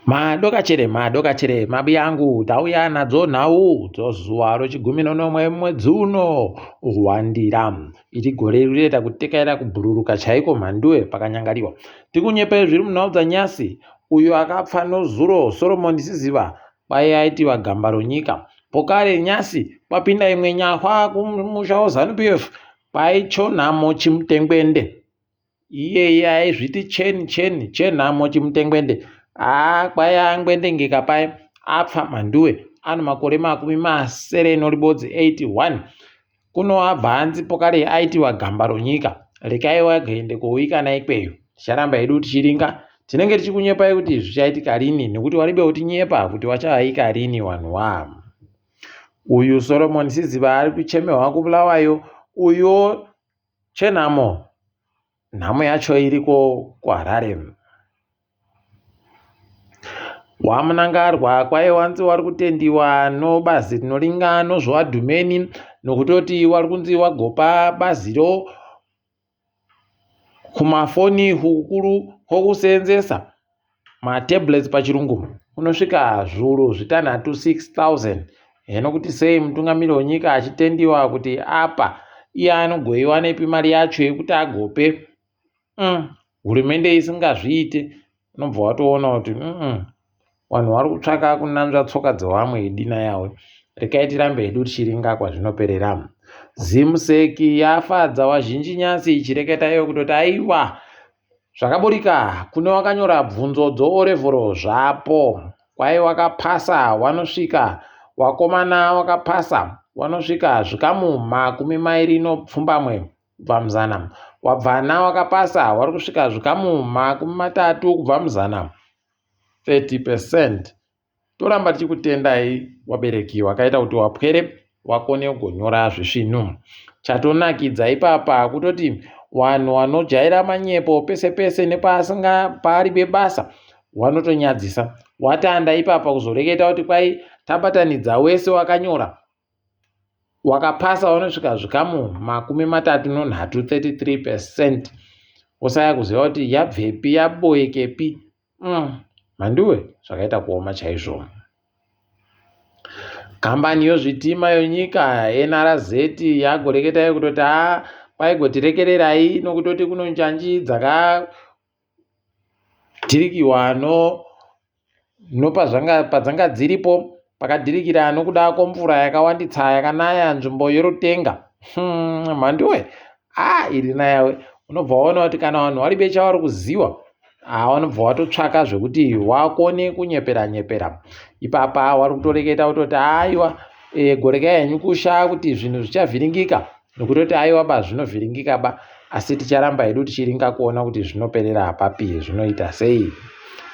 Madokachere madokachere mabiyangu tauya nadzo nhau dzozuva rechigumi nonomwe mwedzi uno hwandira. Iri gore rinoita kutekaira kubhururuka chaiko mhanduwe pakanyangariwa. Tikunyepei zviri munhau dzanyasi uyo akapfa nozuro Solomon Siziba kwai aitiwa gamba ronyika. Pokare nyasi kwapinda imwe nyahwa kumusha weZanu PF kwai Chonhamo Chimutengwende. Iyeye aizviti cheni cheni chenhamo chimutengwende haa kwai angwendengeka paye apfa mhanduwe ano makore makumi masere noribodzi 81 kuno abva anzi pokare aitiwa gamba ronyika rekai wagoende kouikana ikweyo ticharamba hedu tichiringa tinenge tichikunyepai kuti zvichaitika rini nekuti waribe kutinyepa kuti wachaika rini wanhu wa uyu solomon siziba ari kuchemehwa kubulawayo uyo Chenhamo, nhamo yacho iriko kuHarare. WaMunangarwa kwai wanzi wari kutendiwa nobazi rinoringa nozvowadhumeni nokutoti wari kunzi wagopa baziro kumafoni hukuru kwokuseenzesa matablets pachirungu unosvika zviuru zvitanhatu 6000 heno kuti sei mutungamiri wenyika achitendiwa kuti apa iye anogoiwanepi mari yacho yekuti agope mm, hurumende isingazviite unobva watoona kuti mm, vanhu vari kutsvaka kunanzva tsoka dzevamwe idina yawe rekai tirambe hedu tichiringa kwazvinoperera zimseki yafadza wazhinji nyasi ichireketa iyo kutoti aiwa Zvakaburika kune wakanyora bvunzo dzoorevhoro zvapo. Kwai wakapasa wanosvika wakomana wakapasa wanosvika zvikamu makumi mairi nopfumbamwe kubva muzana. Wabvana wakapasa wari kusvika zvikamu makumi matatu kubva muzana 30 percent. Toramba tichikutendai wabereki wakaita kuti wapwere wakone kugonyora zvisvinu. Chatonakidza ipapa kutoti wanhu wanojaira manyepo pese pese nepaasinga paari bebasa wanotonyadzisa. Watanda ipapa kuzoreketa kuti kwai tabatanidza wese wakanyora wakapasa wanosvika zvikamu makumi matatu nonhatu 33 percent wosaya kuziva kuti yabvepi yaboekepi Mm, mhanduwe zvakaita kuoma chaizvo. Kambani yozvitima yonyika NRZ yagoreketa yekutoti haa kwaigotirekererai nokutoti kuno njanji dzakadhirikiwa no nopazvanga padzanga dziripo pakadhirikira nokuda kwomvura yakawanditsa yakanaya nzvimbo yorutenga hmm, mhanduwe ah iri nayawe unobva waona kuti kana vanhu vari becha vari kuziwa ah vanobva watotsvaka zvekuti wakone kunyepera nyepera ipapa wari kutoreketa kutoti aiwa e, gorekai henyu kusha kuti zvinhu zvichavhiringika nokutoti aiwa ba zvinovhiringika ba asi ticharamba hedu tichiringa kuona kuti zvinoperera papi zvinoita sei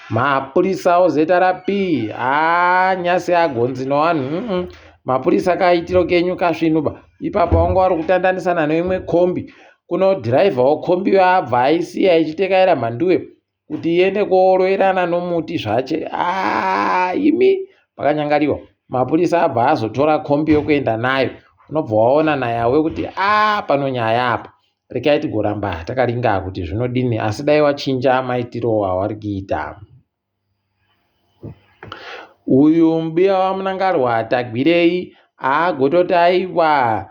mapurisa ozrp haa nyasi agonzi nowanhu mm -mm. mapurisa kaitiro kenyu kasvinu ba Ipapo wanga wari kutandanisana neimwe kombi kuno dhiraivha wekombi abva aisiya ichitekaira mhanduwe kuti iende kooroerana nomuti zvache aa imi pakanyangariwa mapurisa abva azotora kombi yokuenda nayo unobva waona nayawe kuti a pano nyaya apa rekai tigoramba takaringa kuti zvinodini asi dai wachinja maitiro awari kuita Uyu mbuya waMunangarwa Tagwirei haagototi aiwa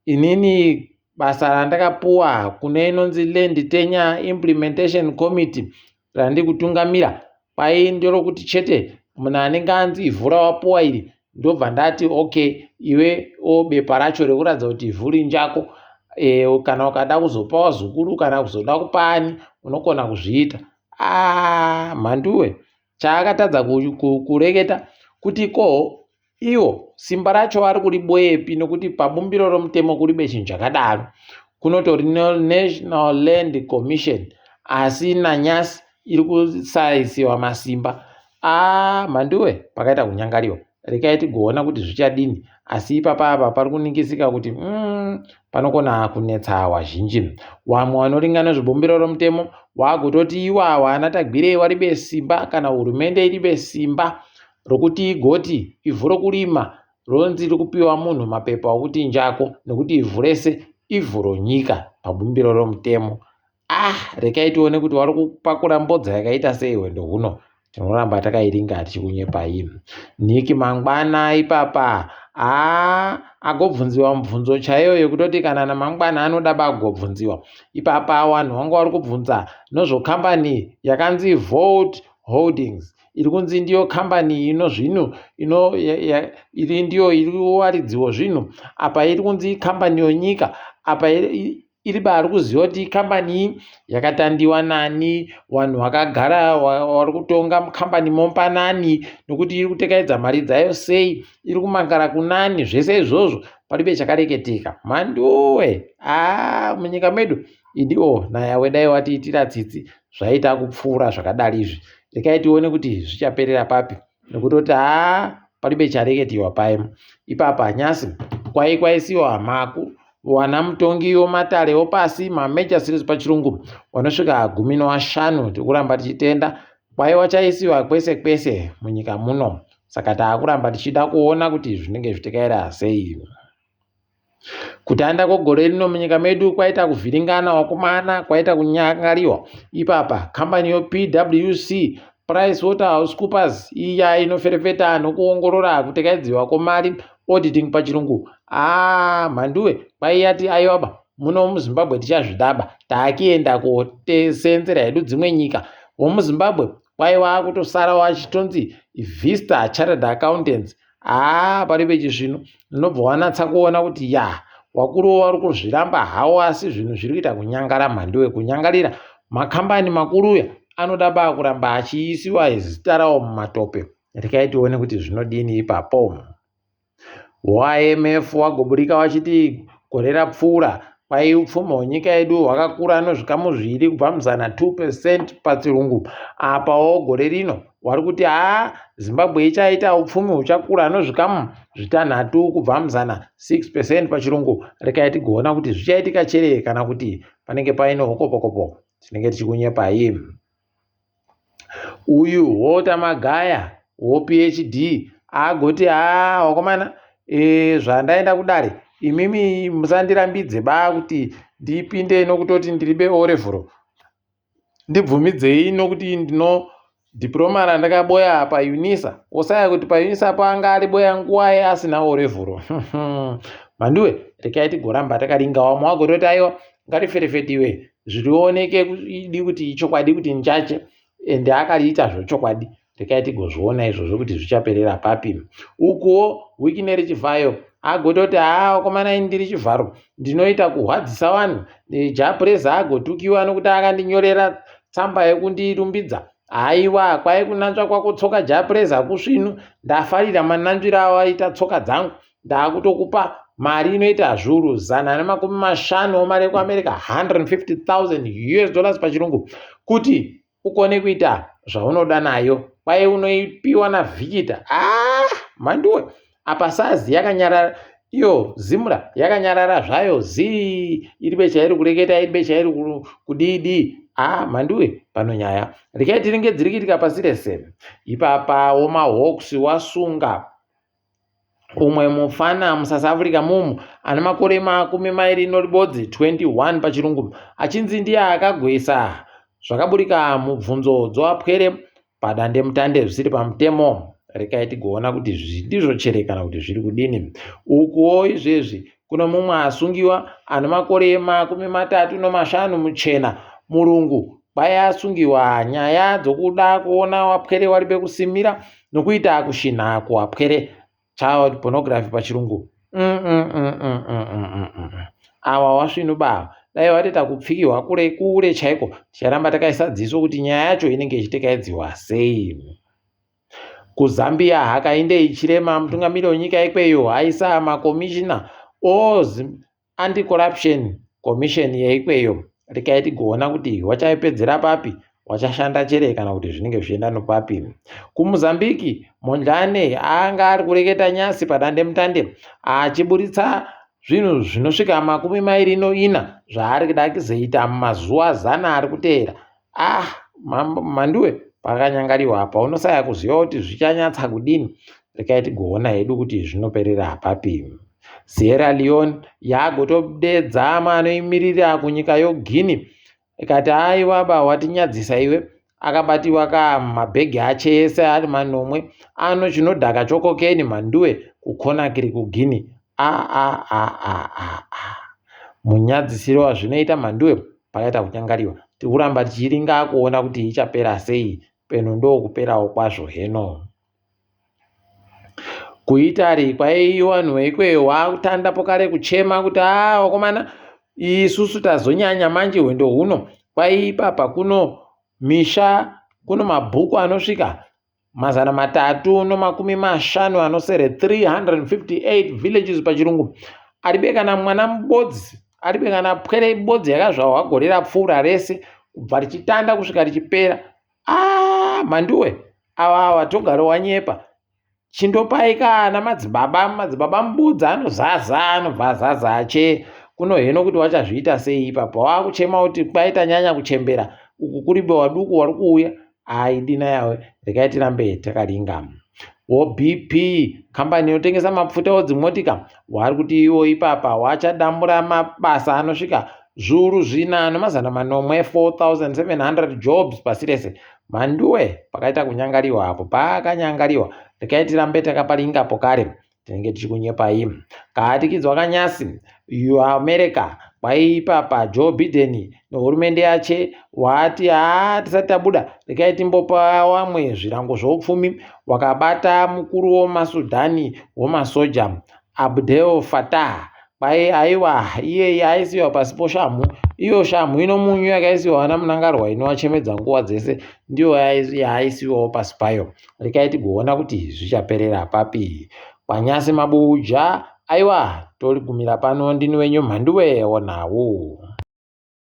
inini basa randakapuwa kune inonzi Land Tenure Implementation Committee randiri kutungamira kwai nderokuti chete munhu anenge anzi ivhu rawapuwa iri ndobva ndati okay iwe obepa racho rekuratidza kuti ivhu rinjako e, kana ukada kuzopa wazukuru kana kuzoda kupa ani unokona kuzviita Ah, mhanduwe chaakatadza kureketa kuti ko iwo simba racho vari kuriboyepi nokuti pabumbiro romutemo kuribe chinhu chakadaro kunotori national land commission asi nanyasi iri kusaisiwa masimba aa mhanduwe pakaita kunyangariwa rekai tigoona kuti zvichadini asi ipapa apa pari kuningisika kuti mm, panokona kunetsa wazhinji wamwe wanoringa nezvebumbiro romutemo wagototi iwawa ana tagwirei waribe simba kana hurumende iribe simba rokuti igoti ivhu rokurima ronzi riri kupiwa munhu mapepa okuti njako nekuti ivhu rese ivhu ronyika pabumbiro romutemo ah rekai tione kuti wari kupakura mbodza yakaita sei hwendo huno. Tinoramba takairinga tichikunyepai. Niki mangwana ipapa haa agobvunziwa mubvunzo chaiyo yekutoti kana namangwana anoda bagobvunziwa. Ipapa vanhu vanga vari kubvunza nozvokambani yakanzi Volt Holdings iri kunzi ndiyo kambani ino zvinhu ino iri ndiyo iri kuwaridziwo zvinhu apa iri kunzi ikambani yonyika apa iri baari kuziva kuti ikambani iyi yakatandiwa nani vanhu vakagara vari kutonga mukambani mompanani nokuti iri kutekaidza mari dzayo sei iri kumangara kunani zvese izvozvo paribe chakareketeka mhanduwe aa munyika medu idiwo nayawe dai watiitira tsitsi zvaita kupfuura zvakadari izvi rekai tione kuti zvichaperera papi nekutoti haa paribe chareketiwa paye ipapa nyasi kwai kwaisiwa maku wana mutongi wematare opasi mamagistrates pachirungu vanosvika 15 tikuramba tichitenda kwai wachaisiwa kwese kwese munyika muno saka taakuramba tichida kuona kuti zvinenge zvitekaira sei. Kutanda kwegore rino munyika medu kwaita kuvhiringana wakomana, kwaita kunyangariwa. Ipapa kambani yoPWC PricewaterhouseCoopers iya inoferefeta nokuongorora kutekaidziwa kwemari auditing pachirungu aa mhanduwe kwaiyati aiwaba muno muZimbabwe tichazvidaba taakienda kotesenzera hedu dzimwe nyika vomuZimbabwe kwaiva kutosara wachitonzi Vista Chartered Accountants haa pari pechisvinu unobva wanatsa kuona kuti ya wakuruwo vari kuzviramba hawo asi zvinhu zviri kuita kunyangara mhanduwe kunyangarira makambani makuru uya anoda baa kuramba achiisiwa zita rawo mumatope rekai tione kuti zvinodini ipapo. WeIMF wagoburika wachiti gore rapfuura kwai upfumi hwenyika yedu hwakakura nozvikamu zviviri kubva muzana 2 percent pachirungu. Apawo gore rino wari kuti haa Zimbabwe ichaita upfumi huchakura nozvikamu zvitanhatu kubva muzana 6 percent pachirungu. Rekai tigoona kuti zvichaitika chere kana kuti panenge paine hukopokopo tinenge tichikunyepai. Uyu Walter Magaya woPhD agoti haa wakomana e, zvandaenda kudare imimi musandirambidze ba kuti ndipinde nokutoti ndiribe orevhuro ndibvumidzei nokuti ndino diploma randakaboya paUnisa osaya kuti paUnisa panga ariboya nguwai asina orevhuro mhanduwe rekai tigoramba takaringa wamwe wagototi aiwa ngariferefetiwe zvirioneke idi kuti ichokwadi kuti njache ende akariita zvechokwadi rekai tigozviona izvozvo kuti zvichaperera papi ukuwo Wicknell Chivhayo agototi haa wakomana ini ndiri chivharo ndinoita kurwadzisa vanhu Jah Prayzah agotukiwa nokuti akandinyorera tsamba yekundirumbidza haiwa kwai kunanzva kwako tsoka Jah Prayzah kusvinu ndafarira mananzviro awaita tsoka dzangu ndakutokupa mari inoita zviuru 150 wemari yekuAmerica 150,000 US dollars pachirungu kuti ukone kuita zvaunoda nayo kwai unoipiwa naVikita ah mhanduwe apa sazi yakanyarara iyo zimura yakanyarara zvayo zii iribe chairi kureketa iribe chairi kudii ah mhanduwe pano nyaya rekai tiringe dziri kuitika pasi rese ipapawo maHawks wasunga umwe mufana muSouth Africa mumu ane makore 21 21 pachirungu achinzi ndiye akagwesa zvakaburika mubvunzo dzowapwere padandemutande zvisiri pamutemo rekai tigoona kuti ndizvo chere kana kuti zviri kudini ukuwo izvezvi kuno mumwe asungiwa ane makore 35 muchena murungu kwai asungiwa nyaya dzokuda kuona wapwere wari pekusimira nokuita kushinha kuwapwere child pornography pachirungu awa wasvinu baba dai watoita kupfikirwa kure kure chaiko ticharamba takaisa dziso kuti nyaya yacho inenge ichitekaidziwa sei kuZambia hakainde ichirema mutungamiri wenyika ikweyo aisa makomishina Anti-Corruption Commission yeikweyo rekai tigoona kuti wachaipedzera papi wachashanda chere kana kuti zvinenge zvichienda nopapi kuMozambique Mondlane anga ari kureketa nyasi padandemutande achiburitsa zvinhu zvinosvika 24 zvaari kuda kuzoita mumazuva 100 ari kuteera ah mhanduwe pakanyangariwa apa unosaya kuziva kuti zvichanyatsa kudini rekai tigoona hedu kuti zvinoperera papi Sierra Leone yagotodedza anoimirira kunyika yoGuinea ikati aiwa ba watinyadzisa iwe. Akabatiwa ka mabhegi ache ese ari manomwe ano chinodhaka chokokeni mhanduwe kuConakry kuGuinea. Aaaaaa munyadzisiro wazvinoita mhanduwe pakaita kunyangariwa. Tiri kuramba tichiringa kuona kuti ichapera sei peno ndokuperawo kwazvo heno. KuItaly kwaiiwa vanhu veikweyo wakutandapo kare kuchema kuti haa vakomana isusu tazonyanya manje hwendo huno kwaiipapa kuno misha kuno mabhuku anosvika 357 358 villages pachirungu aribe kana mwana mubodzi aribe kana pwere ibodzi yakazvarwa gore rapfuura rese kubva richitanda kusvika richipera aa mhanduwe ava ava togara wanyepa Chindopai kana madzibaba madzibaba mbudzi anozaza anobva azaza ache kuno heno kuti wachazviita sei ipapa wakuchema kuti kwaita nyanya kuchembera uku kuribe waduku wari kuuya aidina yawe regai tirambe takaringa wo bp kambani inotengesa mapfuta odzimotika wari kuti iwo ipapa wachadambura mabasa anosvika 4700 4700 jobs pasi rese Mhanduwe pakaita kunyangariwa apo pakanyangariwa rekai tirambe takaparingapo kare tinenge tichikunyepai kaatikidzwa kanyasi uAmerica kwaiipapa Joe Biden nehurumende yache wati haa tisati tabuda rekai timbopa wamwe zvirango zvoupfumi wakabata mukuru womasudhani womasoja Abdel Fattah Kwai aiwa iyeye aisiwa pasi poshamhu iyo shamhu ino munyu yakaisiwa vana Mnangarwa inovachemedza nguva dzese ndiyo yaaisiwawo pasi payo. Rekai tigoona kuti zvichaperera papi. Kwanyasi Mabuja aiwa torigumira pano ndini wenyu Mhanduwe wonhau.